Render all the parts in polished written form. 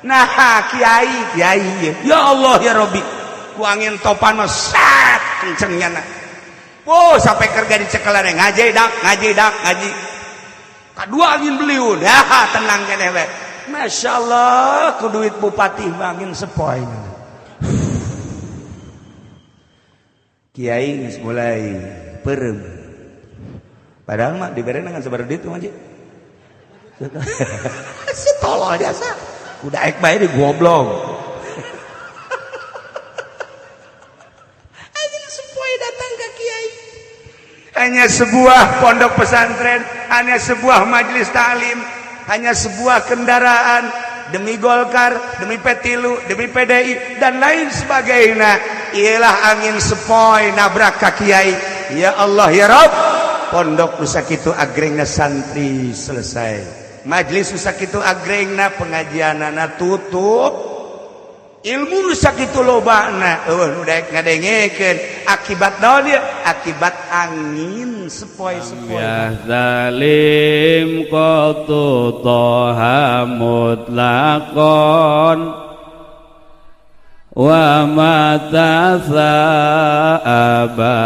Nah, kiai kiai, ya Allah ya Robbi, ku angin topan mah sat kencengnya na. Wow, sampai kerja dicekelan, ngaji dak, ngaji dak, ngaji. Kedua angin beliun, ya tenang keneh we. Masya Allah, ku duit bupati angin sepoi. Kiai geus mulai peureum. Padahal mah dibere dengan sabar duit mah. Si tolol biasa. Udah ek bae di goblok. Angin sepoi datang ke kiai. Hanya sebuah pondok pesantren, hanya sebuah majelis taklim, hanya sebuah kendaraan demi Golkar, demi Petilu, demi PDI dan lain sebagainya. Ialah angin sepoi nabrak ka kiai. Ya Allah ya Rabb, pondok nu sakitu agrengna santri selesai. Majelis nu sakitu agrengna pengajianana tutup. Ilmu nu sakitu lobana eueuh nu daek ngadengekeun akibat naon ieu? Akibat angin sepoi-sepoi. Ya zalim qatu toha mutlaqon wa ma aba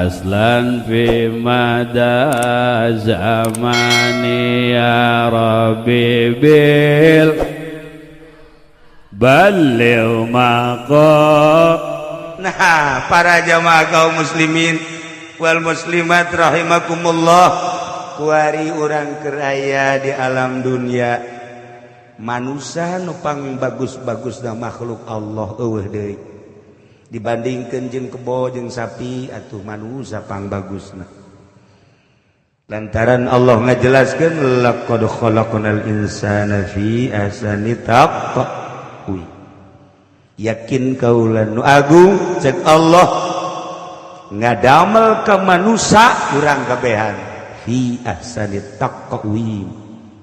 aslan fi mada zamani ya rabbi bil balligh maqa. Nah, para jamaah kaum muslimin wal muslimat rahimakumullah, kuari urang keraya di alam dunia, manusia nu pang bagus-bagusna makhluk Allah eueuh deui dibandingkeun jeung kebo jeung sapi, atuh manusia pang bagusna, lantaran Allah ngajelaskeun laqad khalaqnal insana fi ahsani taqwim. Yakin kaula nu agung, cek Allah ngadamel ke manusia urang kabehan fi ahsani taqwim,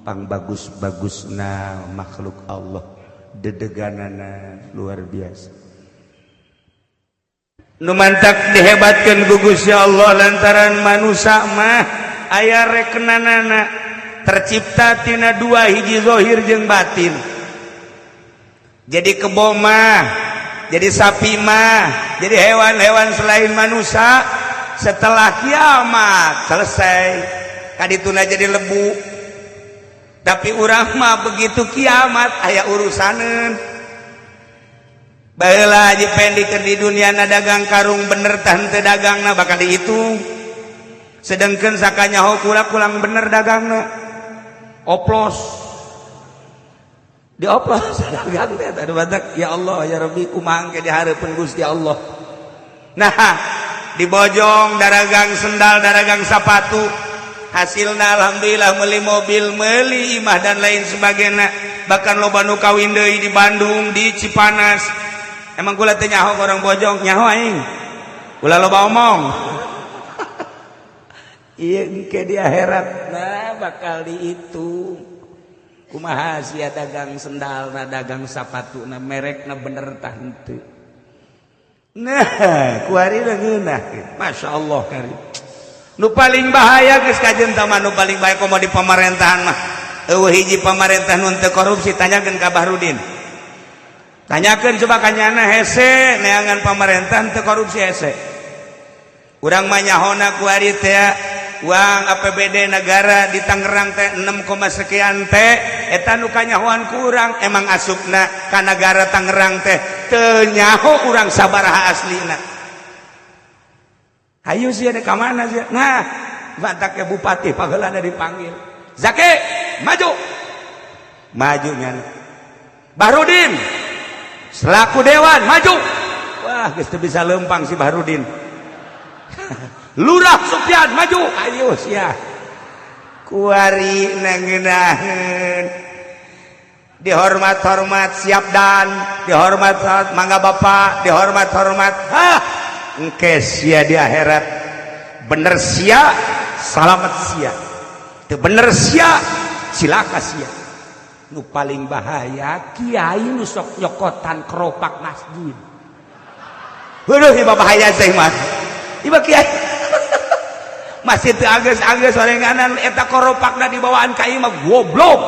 pang bagus-bagusna makhluk Allah, dedeganana luar biasa. Nu mantak dihebatkeun ku Gusti Allah lantaran manusia mah aya rekenanana, tercipta tina dua hiji, zahir jeung batin. Jadi kebo mah, jadi sapi mah, jadi hewan-hewan selain manusia, setelah kiamat selesai kadituna jadi lebu. Tapi urang mah begitu kiamat aya urusaneun. Baheula Haji Pendi keur di dunia na dagang karung, bener tah henteu dagangna bakal dihitung. Sedangkan sakanyaho kula kurang bener dagangna, oplos, dioplos dagang teh. Aduh, badak, ya Allah ya Rabbi, kumaha engke di hareupeun Gusti Allah. Nah, dibojong daragang sendal, daragang sapatu, hasilna alhamdulillah meuli mobil, meuli imah dan lain sebagainya. Bahkan loba nu kawin deui di Bandung, di Cipanas. Emang kula teh nyaho orang bojong? Nyaho aing, kula loba omong. Iya, engke di akhirat nah bakal dihitung kumaha sia dagang sendal na, dagang sapatu na, merekna bener tah henteu. Nah, kuari ngeunah, Masya Allah kari. Nu paling bahaya geus kajen tah, nu paling bahaya komo di pemerintahan mah. Eueuh hiji pamarentah nu teu korupsi, tanyakeun ka Bahrudin. Tanyakeun coba ka nyana, hese neangan pamarentah teu korupsi, hese. Urang mah nyahona kuari teh uang APBD negara di Tangerang teh 6, sekian teh, eta nu kanyahoan kurang emang asupna ka negara Tangerang teh, teu nyaho urang sabaraha aslina. Hayu sih, ada ka mana sih? Nah, mantak ke bupati pageulana dipanggil, "Zaki maju." Maju nya. "Bahrudin selaku dewan maju." Wah, geus teu bisa lempang si Bahrudin. "Lurah Sufyan maju." Ayo sia, kuari nangeunaheun dihormat-hormat, siap dan dihormat, mangga bapak, dihormat-hormat. Hah, engke sia di akhirat bener sia salamet, sia teu bener sia cilaka sia. Nu paling bahaya kiai nu sok nyokotan keropak masjid. Waduh, ieu bahaya teh mah. Ieu kiai masjid teu ageus-ageus sorenganan, eta koropakna dibawaan ka imah, goblok.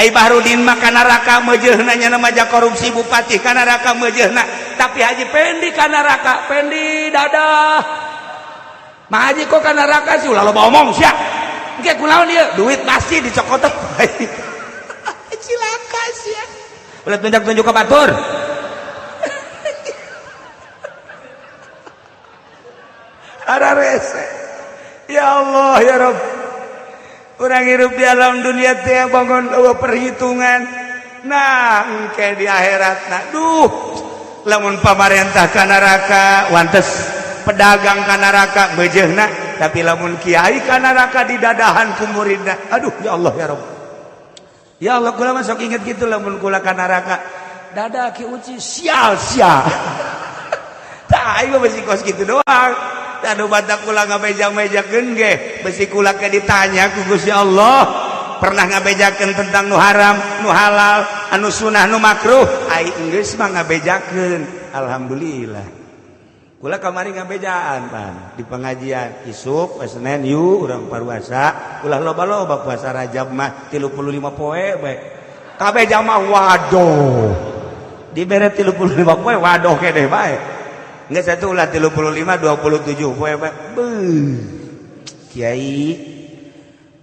Ai Bahrudin mah ka neraka meujeuhna, nya nama korupsi bupati ka neraka meujeuhna. Tapi Haji Pendi ka neraka, Pendi dadah. Mah Haji kok ka neraka sih? Ulah loba omong sia. Engke kunaon ieu? Duit pasti dicokot. Cilaka sia. Ulah tunjuk-tunjuk ka batur. Ararese. Ya Allah ya Rabb. Urang hirup di alam dunia teh bangun eueuh perhitungan. Nah, engke di akhirat nah duh. Lamun pamarentah ka neraka wantes, pedagang ka neraka meujeuhna, tapi lamun kiai ka neraka didadahan ku muridna. Aduh ya Allah ya Rabb. Ya Allah, kula mah sok inget gitu lamun kula ka neraka. Dadah Ki Uci, sial sia. Tah aing mah besi kos kitu doang. Aduh, batak kula ngabeja-mejakeun ge besi kula ke ditanya ku Gusti Allah, pernah ngabejakeun tentang nu haram, nu halal, anu sunah, nu makruh? Ai geus mah ngabejakeun, alhamdulillah. Kula kamari ngabejaan pan di pengajian isuk poe Senin, yuk urang paruasa, ulah loba-loba, puasa Rajab mah 35 poe bae. Kabeh jamaah waduh, dibere 35 poe waduh keneh bae. Nggak satu ulah 35, 27 poe bae. Beuh. Kiai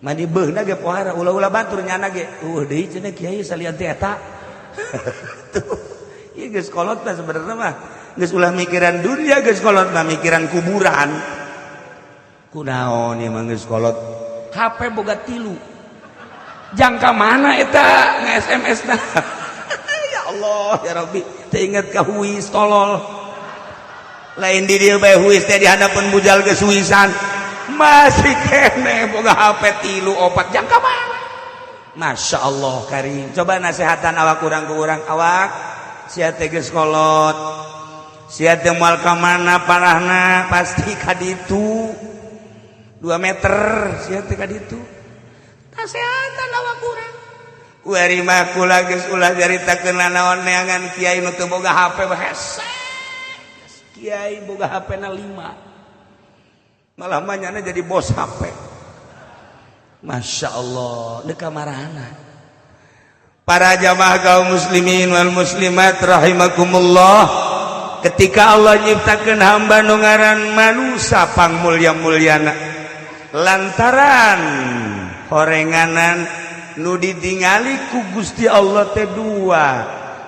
mani beuhna ge pohara, ulah-ulah batur nyana ge. Deui cenah kiai salian teh eta. Tuh. Ieu geus kolot mah sebenarnya mah. Geus ulah mikiran dunia, geus kolot mah mikiran kuburan. Kunaon ieu mah geus kolot. HP boga 3. Jangka mana eta nge-SMS na? Ya Allah ya Rabbi, teu inget ka huis tolol. Lain di dieu bae huis teh, di handapeun bujal geus huisan. Masih kene boga HP 3 4, jangka mana? Masya Allah karim. Coba nasehatan awak kurang ke urang, awak sia teh geus kolot, sia teh moal ka mana, parahna pasti ka ditu 2 meter, sia teh ka ditu. Nasehatan awak kurang. Kuari mah kula geus ulah caritakeun naon, neangan kiai nu teu boga HP hese. Kiai boga HP na 5, malah manyana jadi bos HP. Masya Allah, deka marana. Para jamaah kaum muslimin wal muslimat rahimakumullah, ketika Allah nyiptakeun hamba nu ngaran manusa pang mulia-muliana, lantaran horenganan nu ditingali ku Gusti Allah teh dua,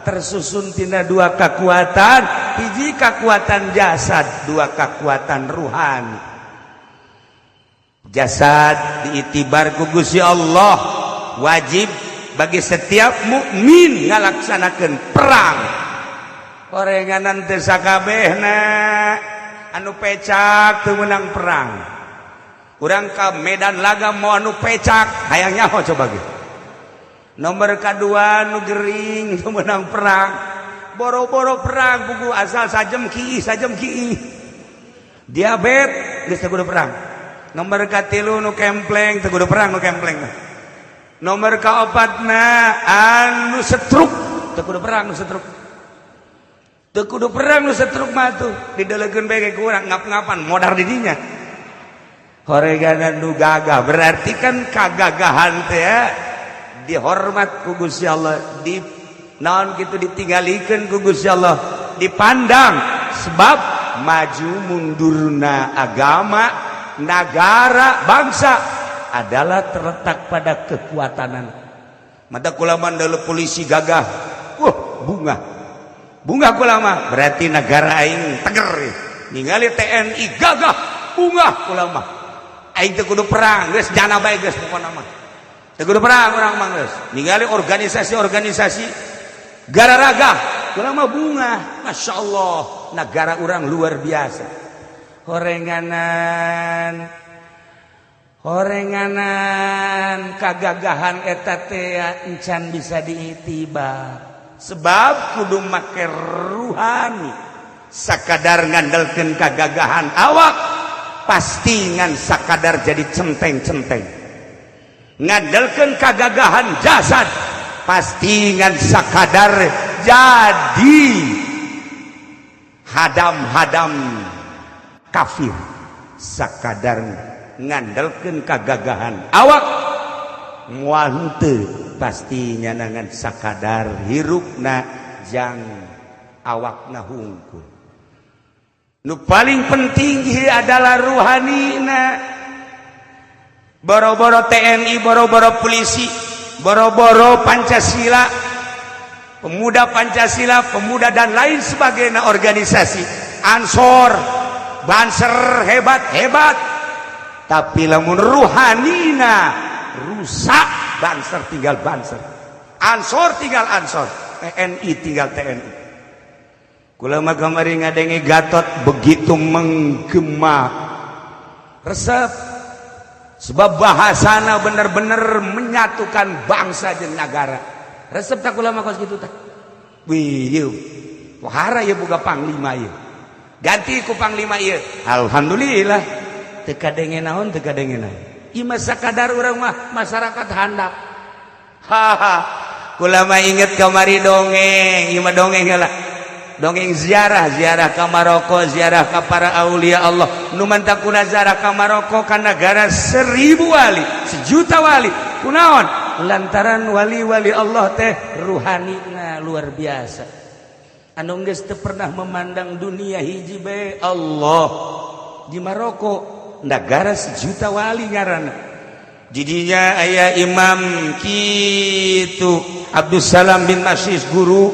tersusun tina dua kekuatan: hiji kekuatan jasad, dua kekuatan ruhani. Jasad diitibar ku Gusti Allah wajib bagi setiap mukmin ngalaksanakeun perang. Horenganan teu sakabehna, anu pecak teu meunang perang. Urang ka medan laga mau anu pecak, hayang nyaho coba ge. Nomor kedua, nu gering teu meunang perang. Boro-boro perang, buku asal sajem ki sajem ki diabet geus teu kudu perang. Nomor katilu, nu kempleng teu kudu perang, nu kempleng. Nomor kaopatna, anu setruk teu kudu perang, nu setruk teu kudu perang. Nu setruk mah tuh didelekeun bae ge kurang ngap-ngapan modar di dinya. Horeganan nu gagah berarti kan kagagahan teh ya, dihormat ku Gusti Allah, di naon kitu, ditinggalikeun ku Gusti Allah, dipandang, sebab maju mundurna agama, negara, bangsa adalah terletak pada kekuatanan. Mata kula mandala polisi gagah, wah, bunga bunga kula mah, berarti negara aing teger. Ningali TNI gagah, bunga kula mah. Aing teu kudu perang geus, jana bae geus, pokona mah teu kudu perang urang mah geus. Ningali organisasi-organisasi gararaga, kula mah bunga, Masya Allah, negara urang luar biasa. Horenganan horenganan kagagahan eta teh encan bisa diitibar, sebab kudu make ruhani. Sakadar ngandalkeun kagagahan awak pasti ngan sakadar jadi centeng-centeng. Ngandalkeun kagagahan jasad pasti ngan sakadar jadi hadam-hadam kafir. Sakadar ngandalkeun kagagahan awak moal henteu. Pasti nyanangan sakadar hirupna jang awakna hungkul. Nu paling penting adalah ruhanina. Boro-boro TNI, boro-boro polisi, boro-boro Pancasila, pemuda Pancasila, pemuda dan lain sebagainya, organisasi Ansor, Banser hebat hebat, tapi lamun ruhanina rusak, Banser tinggal Banser, Ansor tinggal Ansor, TNI tinggal TNI. Kula mah kamari ngadenge Gatot begitu menggema, resep, sebab bahasana bener-bener menyatukan bangsa dan negara. Resep tak kula mah kos kitu tah. Wih, ieu pohara ieu, boga panglima ieu, ganti ku panglima ieu. Alhamdulillah, teu kadenge naon, teu kadenge naon. Ieu mah sakadar urang mah masyarakat handap. Haha, kula mah inget kamari dongeng. Ieu mah dongeng heula, dongeng ziarah, ziarah ka Maroko, ziarah ka para aulia Allah. Nu mantakuna ziarah ka Maroko ka negara 1.000 wali, 1 juta wali. Kunaon? Lantaran wali-wali Allah teh ruhanina luar biasa, anu geus teu pernah memandang dunia, hiji bae, Allah. Di Maroko negara 1 juta wali ngaranna. Jadinya aya imam kitu, Abdus Salam bin Masis, guru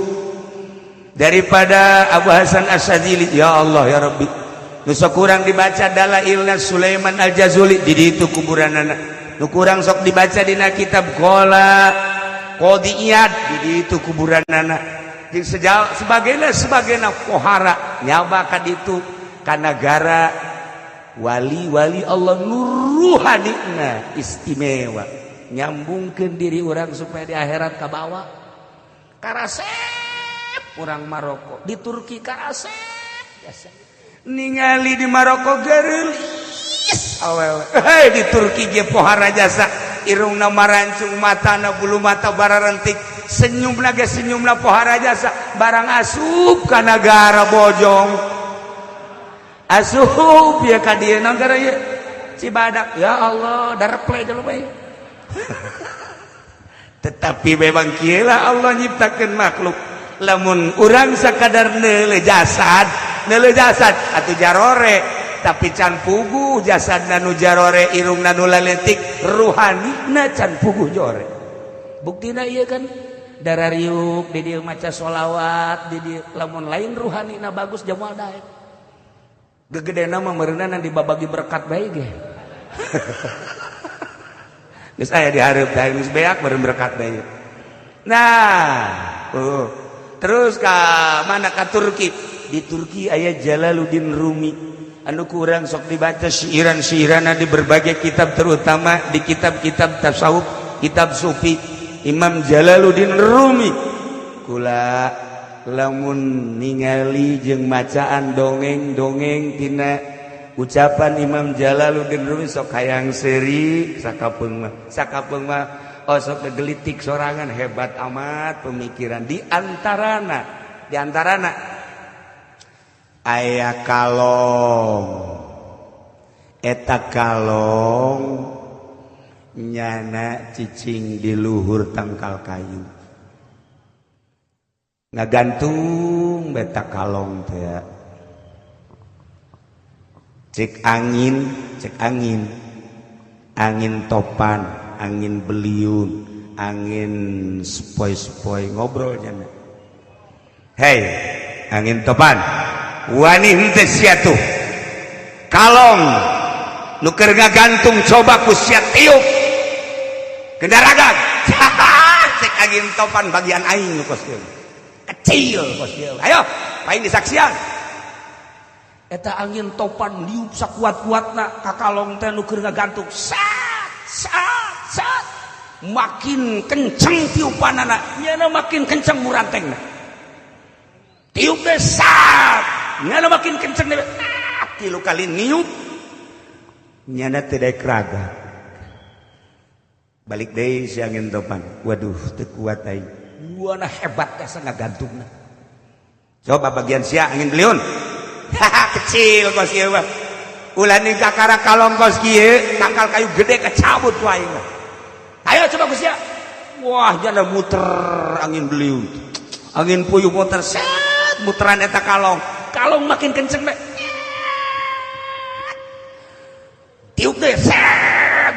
daripada Abu Hasan Asyadzili. Ya Allah, ya Rabbi, nu sok kurang dibaca Dalailna Sulaiman Al-Jazuli, di ditu kuburan anak. Nu kurang sok dibaca dina kitab Gola Qadhi Iyad, di ditu kuburan anak. Jeung sejauh sebagainya sebagainya. Pohara nyaba ka ditu ka negara wali-wali Allah nu ruhanina istimewa, nyambungkeun diri orang supaya di akhirat kabawa. Karasep orang Maroko, di Turki karasep. Biasa ningali di Maroko geulis awewe. Hei, di Turki ge pohara jasa, irungna marancung, matana bulu mata bararentik, senyumna ge senyumna pohara jasa. Barang asup ka nagara Bojong, asup ya ka dieu, nagara ieu Cibadak, ya Allah, darple jelema ieu. Tetapi memang kieu Allah nyiptakeun makhluk. Lamun urang sakadar neule jasad, neule jasad atau jarore, tapi can puguh jasad nu jarore, irungna nu laletik, ruhanina can puguh jore. Buktina ieu kan darah riuk di dieu maca sholawat di dieu. Lamun lain ruhanina bagus, jamal daek gegedena mah meureunna dibabagi berkat bae ge. Geus aya di hareup teh, geus beak meureun berkat bae. Nah, terus ka mana? Ka Turki. Di Turki aya Jalaluddin Rumi, anu kurang sok dibaca syiiran-syiiran di berbagai kitab, terutama di kitab-kitab tasawuf, kitab sufi. Imam Jalaluddin Rumi, kula lamun ningali jeung macaan dongeng-dongeng tina ucapan Imam Jalaluddin Rumi sok hayang seuri sakapeung mah, sakapeung mah. Oh, sok gelitik sorangan, hebat amat pemikiran. Di antarana aya kalong. Eta kalong nyana cicing di luhur tangkal kayu, ngagantung beta kalong teh. Cek angin, cek angin, angin topan, angin beliung, angin sepoi-sepoi, ngobrol jana. "Hei angin topan, wani henteu sia tuh kalong nu keur ngagantung? Coba ku sia tiup kendaragan." Cek angin topan, "Bagian aing nu kos kieu kecil kos kieu, ayo main disaksian." Eta angin topan niup sakuat-kuatna ka kalong teh nu keur ngagantung. Sat sat sat, makin kenceng tiupanana, nyana makin kenceng murantengna. Tiup deh, sat, nyana makin kenceng deh. Ah, tilu kali niup nyana teu daek raga. Balik deui si angin topan, "Waduh, teu kuat aing." Wana hebat asa ngagantungna. "Coba bagian sia, angin beliun. Haha, kecil kos ieu mah. Ulah ning kakara kalong kos kieu, tangkal kayu gede kecabut ku aing mah. Ayo coba ku sia." Wah, jana muter angin beliung. Angin puyuh muter set muteran eta kalong. Kalong makin kenceng deh. Tiup deh set.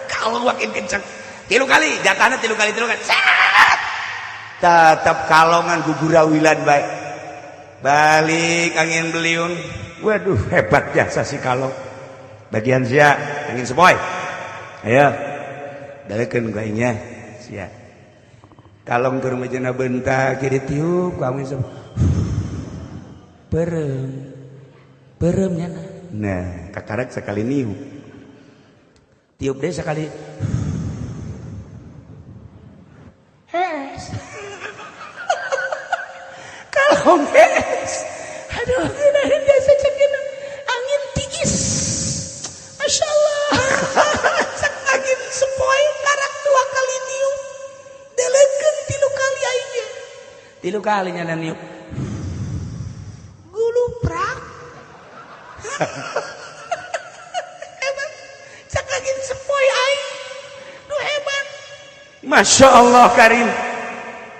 Kalong makin kenceng. Tilu kali, jatahna tilu kali set. Tetap kalongan gugurawilan baik. Balik angin beliung. Waduh, hebat jasa si kalong. Bagian sia angin sepoi. Ayo. Dalekeun ku aingnya sia. Kalong keur majena bentak kiri tiup ku angin sepoi. Perem. Perem nyana. Nah, kakarek sekali niup. Tiup deh sekali. Hes. Kalong hes. Aduh, ngeunaheun jasa ceukna. Angin tiis. Masya Allah. Cek angin sepoi karak 2 kali niup. Delekeun 3 kali aing. 3 kali nyana niup. Guluprak. Hebat. Cek angin sepoi aing. Nu hebat. Masya Allah Karim.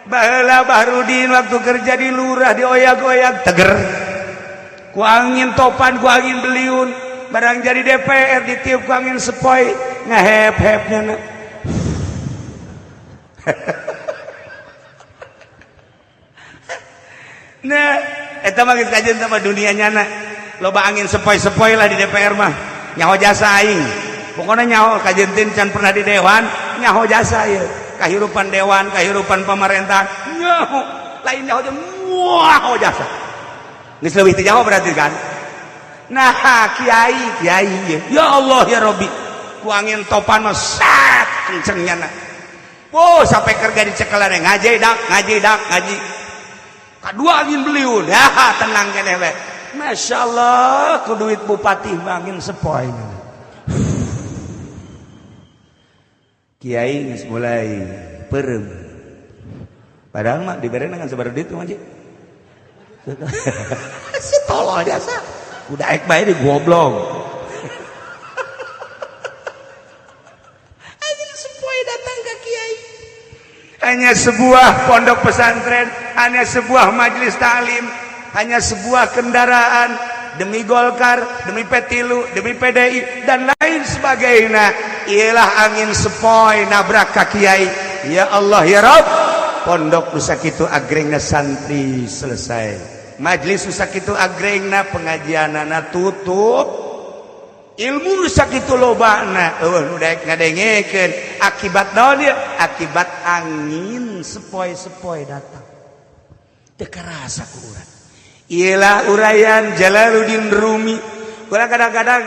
Baheula Bahrudin waktu kerja di lurah di oyak-oyak teger. Ku angin topan, ku angin beliun, barang jadi DPR ditiup ku angin sepoi ngahep-hepnya. Nah, eta mah geus kajeun sama dunia nyana. Loba angin sepoi-sepoi lah di DPR mah. Nyaho jasa aing. Pokoknya nyaho kajeun teh can pernah di dewan, nyaho jasa ieu. Kahirupan dewan, kahirupan pemerintah, nyaho. Lain nyaho teh wah jasa. Geus leuwih teu nyaho berarti kan. Nah, kiai, kiai ya Allah ya Rabbi. Ku angin topan mah sat kencengnya na. Wow, sampai kerja dicekelan ngaji dak, ngaji dak, ngaji. Kadua angin beliun. Ya, tenang keneh we. Masya Allah, ku duit bupati angin sepoi. Kiai geus mulai peureum. Padahal mah dibere dengan sabar duit mah. Si tolol jasa. Udah ek bae di goblok. Angin sepoi datang ke kiai. Hanya sebuah pondok pesantren, hanya sebuah majelis taklim, hanya sebuah kendaraan demi Golkar, demi P3, demi PDI dan lain sebagainya. Ialah angin sepoi nabrak ka kiai. Ya Allah ya Rabb, pondok nu sakitu agrengna santri selesai. Majelis nu sakitu agrengna pengajianana tutup. Ilmu nu sakitu lobana eueuh nu daek ngadengekeun. Akibat naon ieu? Akibat angin sepoi-sepoi datang. Teu karasa ku urang. Ialah uraian Jalaluddin Rumi. Urang kadang-kadang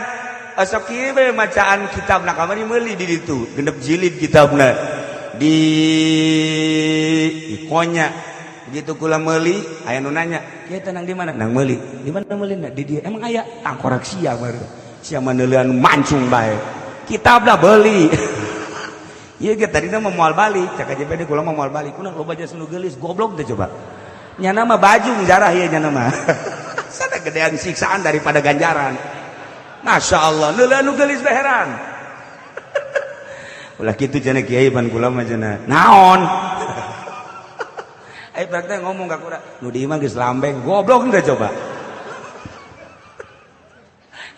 osok kieu bae macaan kitabna kamari meuli di ditu, genep jilid kitabna di ikonya. Begitu kula meuli, aya nu nanya, "Kieu teh nang di mana?" Nang meuli. Di mana meulina? Di dieu. Emang aya tangkorak sia baru. Sia mah neuleuan mancung bae. Kitabna beuli. Ieu ge tadina mah moal balik, cak KJPD kula mah moal balik. Kunaon loba jasa nu geulis, goblok teh coba. Nyana mah bajung jarah ieu nyana mah. Sana gedean siksaan daripada ganjaran. Masya Allah, neuleuan nu geulis bae heran. Ulah kitu cenah kiai pan kula mah cenah. Naon? Ayo praktek ngomong ka kura, nu di imah geus lambeng, goblok teh coba.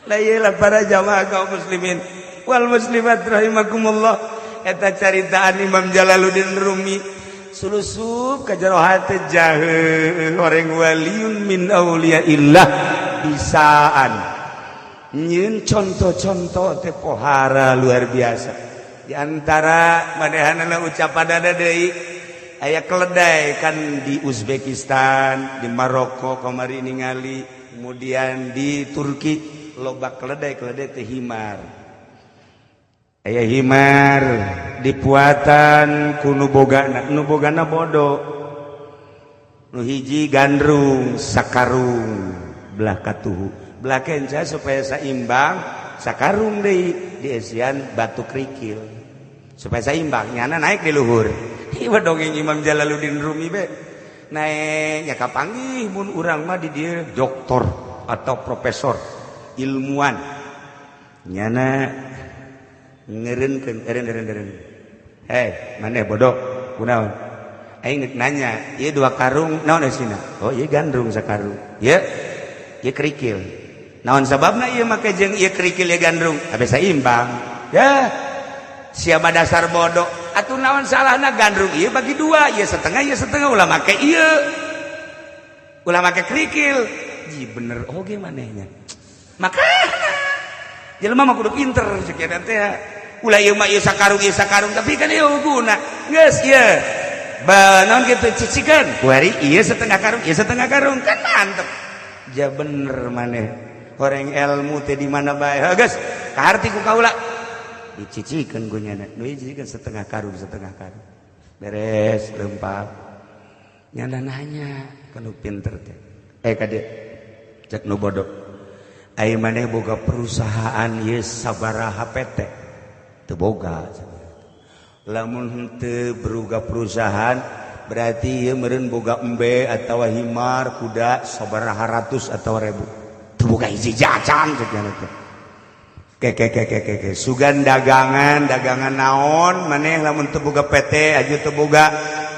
Lah ieu lah para jamaah kaum muslimin wal muslimat rahimakumullah. Eta caritaan Imam Jalaluddin Rumi sulusup ka jero hate jahe orang waliun min auliyaillah bisaan. Nyieun contoh-contoh teh pohara luar biasa. Di antara manehanana ucapanana deui aya keledai kan di Uzbekistan, di Maroko kamari ningali, kemudian di Turki loba keledai, keledai teh himar. Aya himar dipuatan ku nu bogana, nu bogana bodoh. Nu hiji gandrung sakarung belah katuhu. Belah kenca supaya saimbang sakarung deui diesian batu kerikil. Supaya saimbang nyana naik di luhur. Ieu dongeng Imam Jalaluddin Rumi be. Naik nya kapanggih mun urang mah di dieu doktor atau profesor ilmuwan. Nyana ngeureunkeun eureun eureun eureun. Eh, maneh bodoh, kunaon? Aing geus nanya, ieu dua karung naon eusina? Oh, ieu gandrung sakarung. Ieu ieu kerikil. Naon sababna ieu make jeung ieu kerikil, ieu gandrung? Habis saimbang. Ya, siapa dasar bodoh. Atuh naon salahna gandrung ieu bagi dua, ieu setengah, ieu setengah, ulah make ieu. Ulah make kerikil. Ji bener oge manehnya. Maka jelema mah kudu pinter sekian teh. Ulah ieu mah ieu sakarung tapi kan ieu guna. Geus ieu. Ba naon kitu, cicikeun. Kuari ieu setengah karung, ieu setengah karung, kan mantep. Ja bener maneh. Horeng ilmu teh di mana bae. Geus, kaharti ku kaula. Dicicikeun ku nyana. Nu dicicikeun setengah karung, setengah karung. Beres lempar. Nyana nanya ka nu pinter teh. Eh, kade, cek nu bodoh. Ai maneh boga perusahaan ieu sabaraha PT? Teu boga. Lamun henteu boga perusahaan, berarti ieu meureun boga embe atawa himar kuda sabaraha ratus atau ribu. Teu boga hiji jajan, cek nyana teh. Ke ke ke ke ke ke sugan dagangan, dagangan naon maneh lamun teu boga PT aja, teu boga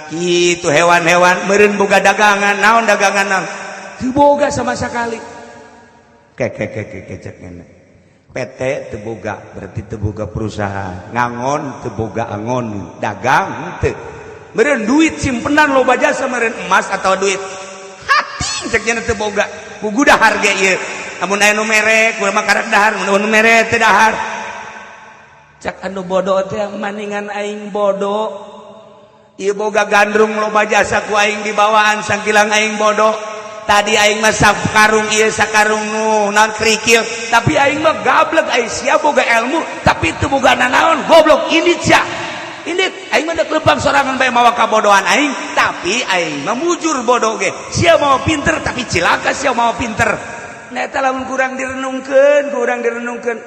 kitu hewan-hewan? Meureun boga dagangan naon, dagangan naon? Teu boga sama sekali. Ke ke ke ke ke, cek nyana. PT teu boga, berarti teu boga perusahaan. Ngangon teu boga angon, dagang teu. Meureun duit simpenan loba jasa, meureun emas atau duit hati, cek nyana, teu boga. Puguh dahar ge ieu. Lamun aya nu mere, kumaha mah karek dahar, mun nu mere teu dahar. Cak anu bodoh teh, maningan aing bodoh. Ieu boga gandrung loba jasa, ku aing dibawaan sangkilang aing bodoh. Tadi aing mah sakarung ieu, sakarung nu naon, kerikil, tapi aing mah gablek. Aing sia boga ilmu tapi teu boga nanaon, goblok. Ini sia, ini aing mah dek lempang sorangan bae mawa kabodohan aing, tapi aing mah mujur bodoh ge. Sia mau pinter tapi cilaka sia mau pinter. Nah, eta lamun kurang direnungkeun, kurang direnungkeun.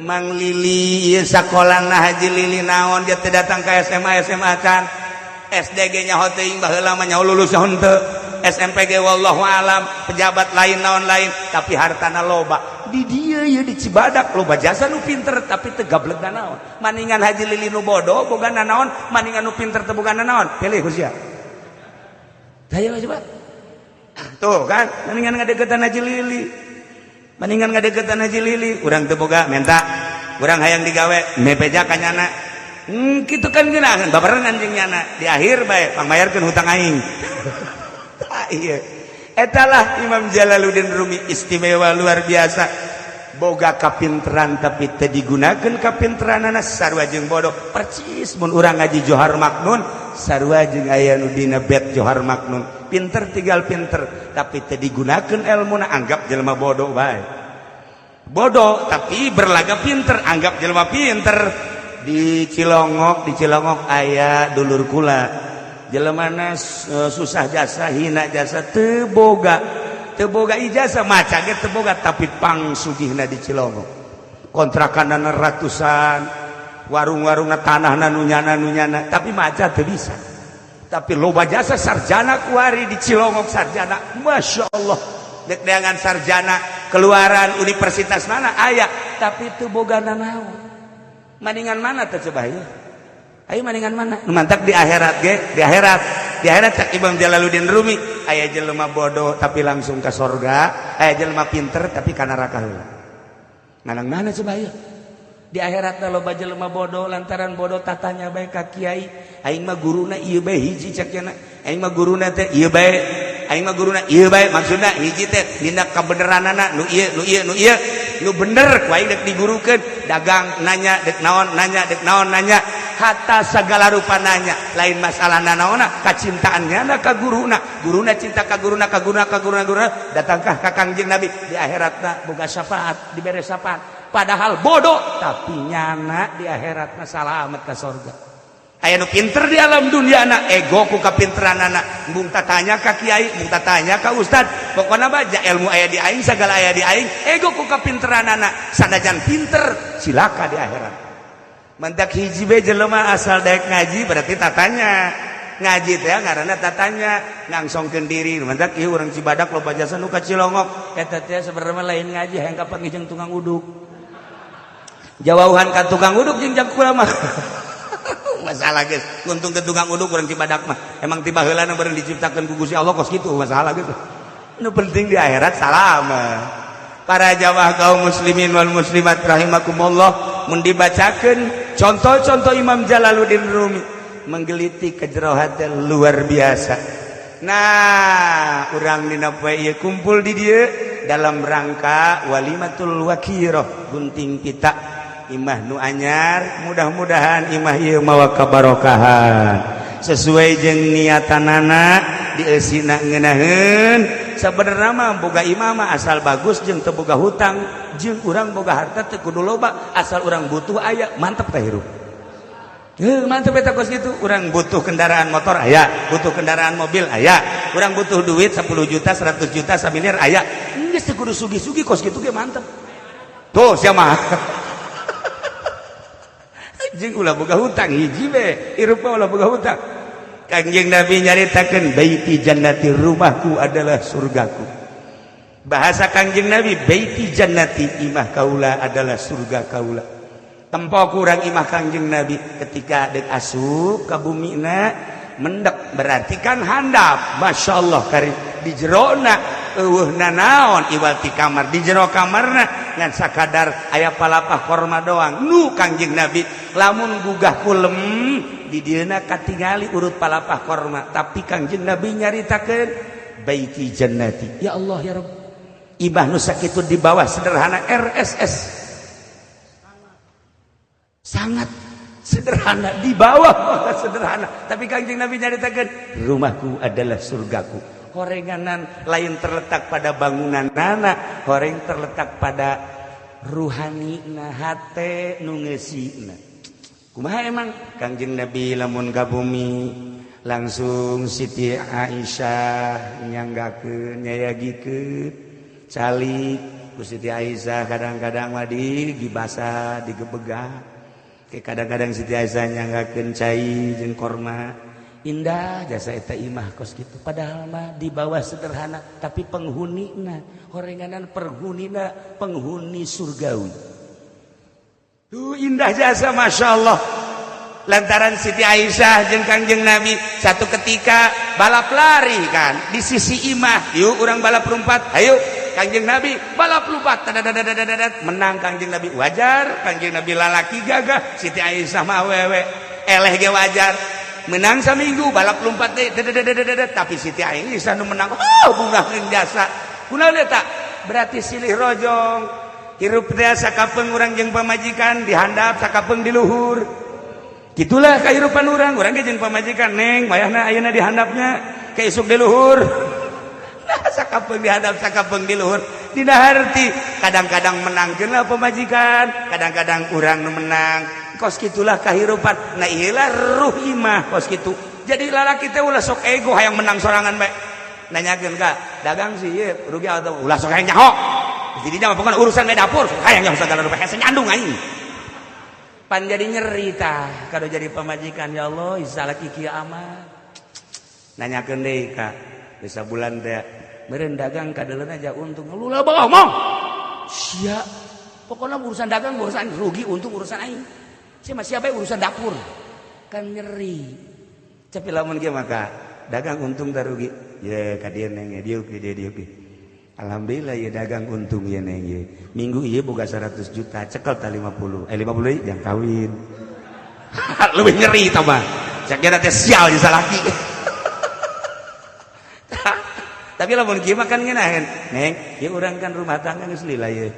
Mang Lili ieu sakolana Haji Lili naon, dia teu datang ke SMA, SMA can, SD ge nyaho teuing, baheula mah nyaho lulus henteu, SMP ge wallahu alam, pejabat lain naon lain, tapi hartana loba. Di dieu ieu di Cibadak loba jasa nu pinter tapi teu gablek naon. Maningan Haji Lili nu bodoh boga naon, maningan nu pinter teu boga naon, pilih ku sia. Hayo coba. Tuh kan, maningan ngadeukeutan Haji Lili, mendingan ngadeukeutan Haji Lili. Urang teu boga menta, urang hayang digawe mepeja ka nyana, kitu kan geunaheun babarengan jeung nyana, di akhir bae pangbayarkeun hutang aing. Iya, etalah Imam Jalaluddin Rumi, istimewa luar biasa, boga kapinteran tapi teu digunakeun kapinteranana, sarua jeung bodoh percis. Mun urang ngaji Johar Maknun, sarua jeung aya nu dina bet Johar Maknun, pinter tinggal pinter tapi teu digunakeun ilmuna, anggap jelema bodoh bae. Bodoh tapi berlaga pinter, anggap jelema pinter. Di Cilongok, di Cilongok aya dulur kula, jelemana susah jasa, hina jasa, teu boga, teu boga ijazah, maca ge teu boga, tapi pang sugihna di Cilongok, kontrakanana ratusan, warung-warungna, tanahna nu nyana, nu nyana, tapi maca teu bisa, tapi loba jasa, sarjana kuari di Cilongok, sarjana, masya Allah. Dek dengan sarjana keluaran universitas mana aya, tapi teu boga nanaon. Maningan mana teh coba ya? Ayo, maningan mana? Nu mantak di akhirat ge, di akhirat, di akhirat cak Imam Jalaluddin Rumi, aya jelema bodoh tapi langsung ke sorga, aya jelema pinter tapi ka neraka heula. Manang mana coba ya? Di akhirat loba jelema bodoh, lantaran bodoh tatanya bae ka kiai. Aing mah guruna ieu bae hiji, cak cenah. Aing mah guruna teh ieu bae, aing mah guruna ieu bae, maksudna hiji teh dina kabeneranana nu ieu, nu ieu, nu ieu nu bener ku aing dek digurukeun. Dagang nanya, dek naon nanya, dek naon nanya, hatta segala rupa nanya. Lain masalah nanaona, kacintaannya na ka guruna, guruna cinta ka guruna, ka guruna, ka guruna, guruna datangkah ka Kangjeng Nabi, di akhiratna boga syafaat, dibere syafaat, padahal bodoh tapi nyana di akhiratna salamet ka sorga. Aya nu pinter di alam dunia na ego ku kapinteranana, embung tanya ka kiai, embung tanya ka ustad, pokokna baca ilmu aya di aing, segala aya di aing, ego ku kapinteranana, sanajan pinter cilaka di akhirat. Mantak hiji be jelema asal daek ngaji berarti tatanya ngaji teh ngaranna tatanya ngangsongkeun diri. Mantak ieu urang Cibadak loba jasa nu ka Cilongok eta teh sebenarnya lain ngaji, hayang kapan jeung tukang uduk, jauhan ka tukang uduk jeung jak kula mah. Masalah geus untung ke tukang uduk urang Cibadak mah emang tiba heula nu bareng diciptakeun ku Gusti Allah kos kitu. Masalah gitu, nu penting di akhirat salamet. Para jamaah kaum muslimin wal muslimat rahimakumullah, mun dibacakeun contoh-contoh Imam Jalaluddin Rumi menggelitik ke jero hati, luar biasa. Nah, urang dina poe ieu kumpul di dieu dalam rangka walimatul wakiroh, gunting pita imah nu anyar. Mudah-mudahan imah ieu mawa kabarokahan sesuai jeung niatanana, diesina ngeunaheun. Sabenerna mah boga imah mah asal bagus jeung teu boga hutang, jeung urang boga harta teu kudu loba, asal urang butuh aya, mantep teh hirup. Heuh, mantep eta kos kitu. Urang butuh kendaraan motor aya, butuh kendaraan mobil aya, urang butuh duit 10 juta, 100 juta, 1 miliar aya. Geus teu kudu sugih-sugih, kos kitu ge mantep. Tuh sia mah. Jeung ulah boga hutang hiji be, hirup mah ulah boga hutang. Kangjeng Nabi nyaritakeun, "Baiti jannati," rumahku adalah surgaku. Bahasa Kangjeng Nabi, "Baiti jannati," imah kaula adalah surga kaula. Tempo kurang imah Kangjeng Nabi ketika dek asup ka bumina mendek, berarti kan handap. Masya Allah, kari di jerona eueuh nanaon iwal ti kamar. Di jero kamarna ngan sakadar aya palapah korma doang. Nu Kangjeng Nabi lamun gugah kulem di dieuna katingali urut palapah korma, tapi Kangjeng Nabi nyaritakeun, "Baiti jannati." Ya Allah ya Rabb, imah nu sakitu di bawah sederhana, RSS sangat sederhana, di bawah banget sederhana, tapi Kangjeng Nabi nyaritakeun, "Rumahku adalah surgaku." Horenganan lain terletak pada bangunan nana, horeng terletak pada ruhani na, hate nu ngeusina. Kumaha emang Kangjeng Nabi lamun ka bumi langsung Siti Aisyah nyanggakeun, nyayagikeun, calik ku Siti Aisyah. Kadang-kadang mah digibasa, digebegah. Kadang-kadang Siti Aisyah nyanggakeun cai jeung korma. Indah jasa eta imah kos gitu. Padahal mah di bawah sederhana, tapi penghunina horenganan penghunina penghuni surgawi. Tuh, indah jasa, Masya Allah. Lantaran Siti Aisyah jeung Kangjeng Nabi satu ketika balap lari kan di sisi imah. "Yuk, urang balap lompat, ayo." Kangjeng Nabi balap lompat, menang Kangjeng Nabi. Wajar, Kangjeng Nabi lalaki gagah, Siti Aisyah mah awewe, eleh ge wajar menang. Saminggu balap lompat deh, tapi Siti Aisyah nu menang. Oh, bunga jasa. Kunaon eta? Berarti silih rojong hirup teh. Sakapeung urang jeung pamajikan dihandap, sakapeung di luhur. Gitulah kehidupan urang. Urang ge jeung pamajikan, "Neng, wayahna ayeuna dihandapnya, ke isuk di luhur." Nah, sakapeung dihadap, sakapeung di luhur. Dina harti kadang-kadang menangkeun lah pamajikan, kadang-kadang urang nu menang. Kos gitulah kehidupan. Nah, iyalah ruh imah kos kitu. Jadi lalaki teh ulah sok ego hayang menang sorangan bae. Nanyakeun ka dagang sih ieu rugi atau ulah sok hayang nyaho. Jadi mah pokoknya urusan we dapur sok hayang nyaho segala rupa, hese nyandung aing. Pan jadi nyeri tah kalau jadi pamajikan. Ya Allah, salaki kieu amat. Nanyakeun deui ka bisa bulan teh meureun dagang kadeuleun aja untung. Lu lah ngomong sia, pokoknya urusan dagang urusan rugi untung urusan aing. Sia mah siapa urusan dapur. Kan nyeri. Tapi lamun ge maka dagang untung tak rugi ya ka dieu, neng, ya diuk dieu diuk. Alhamdulillah ya dagang untung ya, neng, ya minggu ieu boga 100 juta, cekel ta 50, eh 50 yang kawin. Lebih nyeri tambah saya kira teh sial di salaki. Tapi lamun kieu mah kan ngeunaheun, neng, ya urang kan rumah tangga geus lila ye.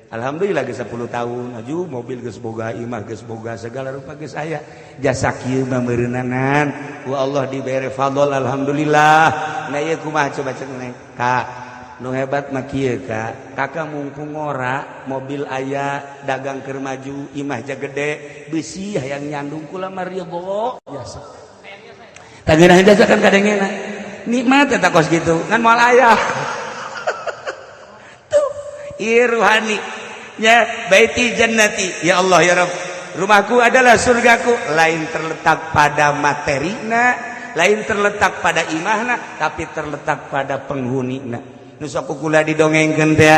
Alhamdulillah geus 10 tahun aju, mobil geus boga, imah geus boga, segala rupa geus aya. Jasa kieu mah meureunanan ku Allah dibere fadl, alhamdulillah. Nah, ieu kumaha coba cek neng? Kak, nu hebat mah kieu, Kak. Kakak mumpung ngora, mobil aya, dagang keur maju, imah ja gede, besi hayang nyandung, kula mah ridho jasa. Tah, ngeunaheun jasa kan kadengena nikmat eta kos gitu ngan moal aya. Tuh, ieu ruhani ya. Baiti jannati, ya Allah ya Rabb, rumahku adalah surgaku. Lain terletak pada materina, lain terletak pada imahna, tapi terletak pada penghunina. Nu sok kula didongengkeun teh,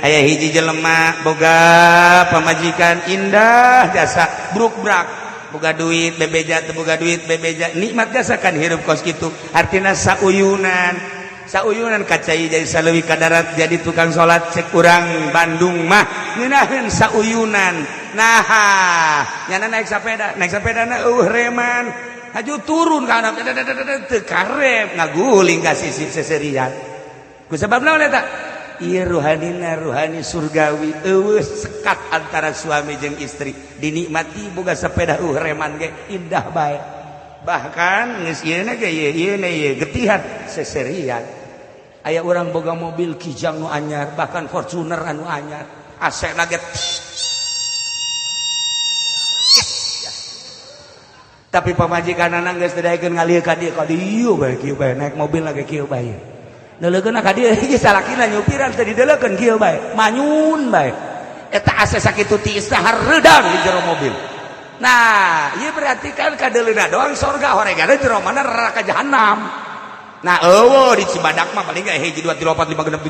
aya hiji jelema boga pamajikan indah jasa, bruk-brak. Boga duit bebeja, teu boga duit bebeja, nikmat jasa kan hirup kos kitu. Artina sauyunan, sauyunan kacai jadi saleuwi ka darat jadi tukang salat. Cek urang Bandung mah ngeunaheun sauyunan. Nah, nyana naik sepeda, naik sepeda na eueuh reman, haju turun ka anak teu karep, ngaguling ka sisi seserian. Ku sebab naon eta? Ieu ruhanina ruhani surgawi, eueuh sekat antara suami jeung istri, dinikmati boga sepeda eueuh reman ge indah bae. Bahkan geus ieu ge ieu ieu getihan seserian. Aya urang boga mobil Kijang nu anyar, bahkan Fortuner anu anyar, AC na ge, tapi pamajikan geus teu daekeun ngalih ka dieu, ka dieu bae, kieu bae naik mobil lagi kieu bae. Neuleukeun ka dieu hiji salakina nyupiran teu dideulekeun, kieu bae, manyun bae. Eta AC sakitu tiis hareudang di jero mobil. Nah, ieu berarti kan kadeuleuna doang sorga, horegana jero mana neraka jahanam. Nah, eueuh di Cibadak mah paling ge 1 2 3 4 5 6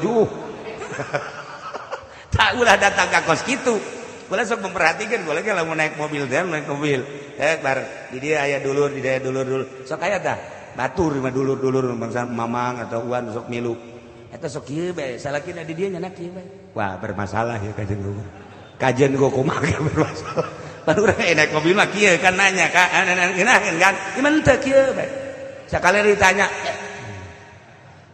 7. Tak ulah datang ka kos kitu. Kula sok memperhatikan, kula ge lamun naik mobil teh, naik mobil. Eh, bar di dia aya dulur, di dia dulur dulur. Sok aya tah. Batur mah dulur-dulur bangsa mamang atau uan sok milu. Eta sok kieu bae, salakina di dieu nyana kieu bae. Wah, bermasalah ya kajen gua. Kajen gua kumaha bermasalah. Pan urang naik mobil mah kieu kan nanya ka ngeunaheun kan. Ieu teu kieu bae. Sakali ditanya,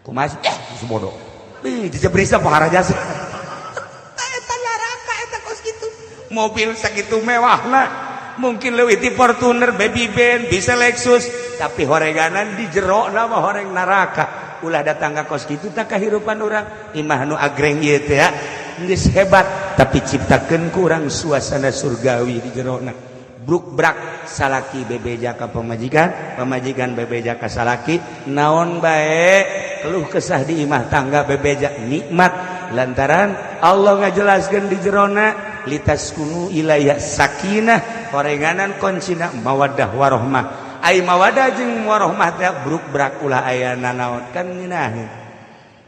kumaha sih? Eh, bodoh. Ih, dijebrisna pohara jasa. Eta neraka eta kos kitu. Mobil sakitu mewahna, mungkin leuwih ti Fortuner, Baby Band, bisa Lexus, tapi horeganan di jero nama horeng neraka. Ulah datang ka kos kitu tak kahirupan urang. Imah nu agreng ieu teh ya geus hebat, tapi ciptakeun ku urang suasana surgawi di jerona. Bruk brak salaki bebeja ka pamajikan, pamajikan bebeja ka salaki, naon bae keluh kesah di imah tangga bebeja nikmat, lantaran Allah ngajelaskeun di jerona litaskunu ilaiha sakinah, horenganan kuncina mawaddah warohmah. Ai mawaddah jeung warohmah teh bruk brak ulah aya nanaon kan ngeunaheun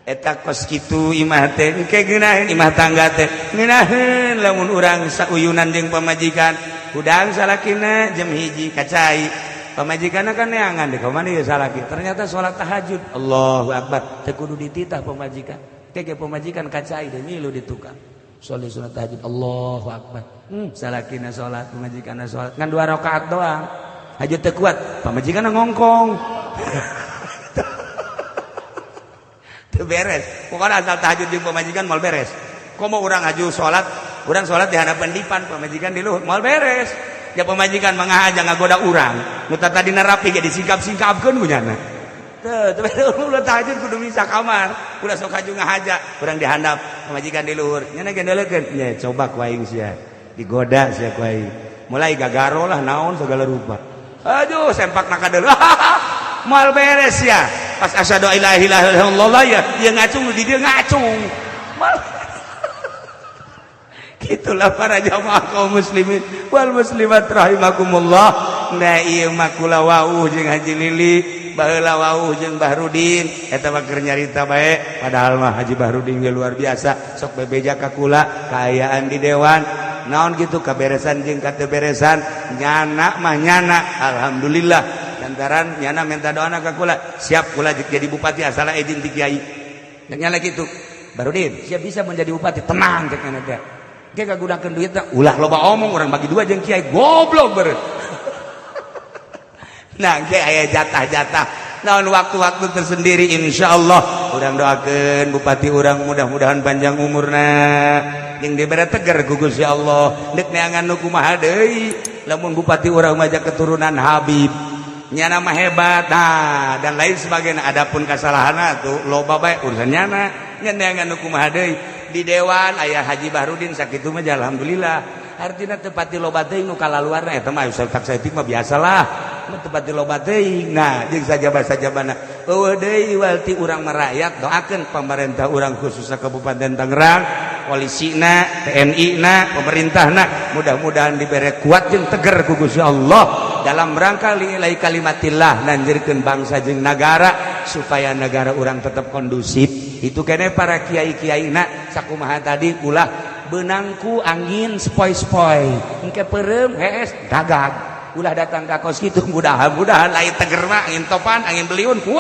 eta kos kitu imah teh. Engke ngeunaheun imah tangga teh ngeunaheun lamun urang sauyunan jeung pamajikan. Hudang salakina jam 1 kacai, pamajikanna kan neangan di kamana ieu salaki, ternyata salat tahajud. Allahu akbar, teu kudu dititah pamajikan. Ke pamajikan kacai deh milu di tukang sholat sunat tahajud. Allahu akbar. Salakina salat, pamajikanna salat ngan 2 rakaat doang, hajat teu kuat, pamajikanna ngongkong. Teu beres pokoknya asal tahajud jeung pamajikan moal beres. Komo urang haju salat, urang salat di hadapan dipan, pamajikan di luhur, moal beres. Ya pamajikan mangahaja ngagoda urang nu tadina rapi ge disingkap-singkapkeun ku nyana. Teu teu ulah tahajud kudu misah kamar, ulah sok haju ngahaja urang di handap, pamajikan di luhur, nyana ge ndeulekeun nya coba ku aing sia digoda sia ku aing, mulai gagaro lah naon segala rupa. Aduh, sempak na kadeul moal beres ya. Pas asyhadu alla ilaha illallah ya ieu ngacung di dieu ngacung. Gitulah para jamaah kaum muslimin wal muslimat rahimakumullah. Nah, ieu mah kula wauh jeung Haji Lili, baheula wauh jeung Bahrudin, eta mah keur nyarita bae, padahal mah Haji Bahrudin ge luar biasa, sok bebeja ka kula kaayaan di dewan naon gitu, kaberesan jeung kateberesan nyana mah nyana alhamdulillah, lantaran nyana minta doana ka kula, siap kula jadi bupati asal izin ti kiai. Nyana kitu, Bahrudin siap bisa menjadi bupati, tenang cek nyana teh. Ge kagunakeun duit ulah loba omong, urang bagi dua jeung kiai, goblok beureun. Nah, ge aya jatah-jatah naon waktu-waktu tersendiri. Insyaallah urang doakeun bupati urang mudah-mudahan panjang umurna jeung dibere teger ku Gusti Allah. Deuk neangan nu kumaha deui lamun bupati urang mah keturunan Habib, nyana mah hebat, nah dan lain sebagainya. Adapun kasalahanna tuh loba bae, urusan nyana nya neangan nu kumaha deui. Di dewan aya Haji Bahrudin sakitu mah alhamdulillah, artina teu pati loba teuing nu kalaluarna eta mah tak saeutik mah biasalah, teu pati loba teuing. Nah, jeung sajaba-sajabana eueuh deui walti urang merakyat doakeun pemerintah urang khususnya Kabupaten Tangerang, polisina, TNI na, pemerintahna, mudah-mudahan dibere kuat jeung teger ku Gusti Allah dalam rangka lillahi kalimatillah, nanjirkeun bangsa jeung nagara supaya negara urang tetap kondusif. Itu kene para kiai-kiai na sakumaha tadi, ulah benangku angin spoi-spoi engke peureum hees dagag. Ulah datang ka kos kitu, mudah-mudahan lain teger mah angin topan, angin beliun kuat.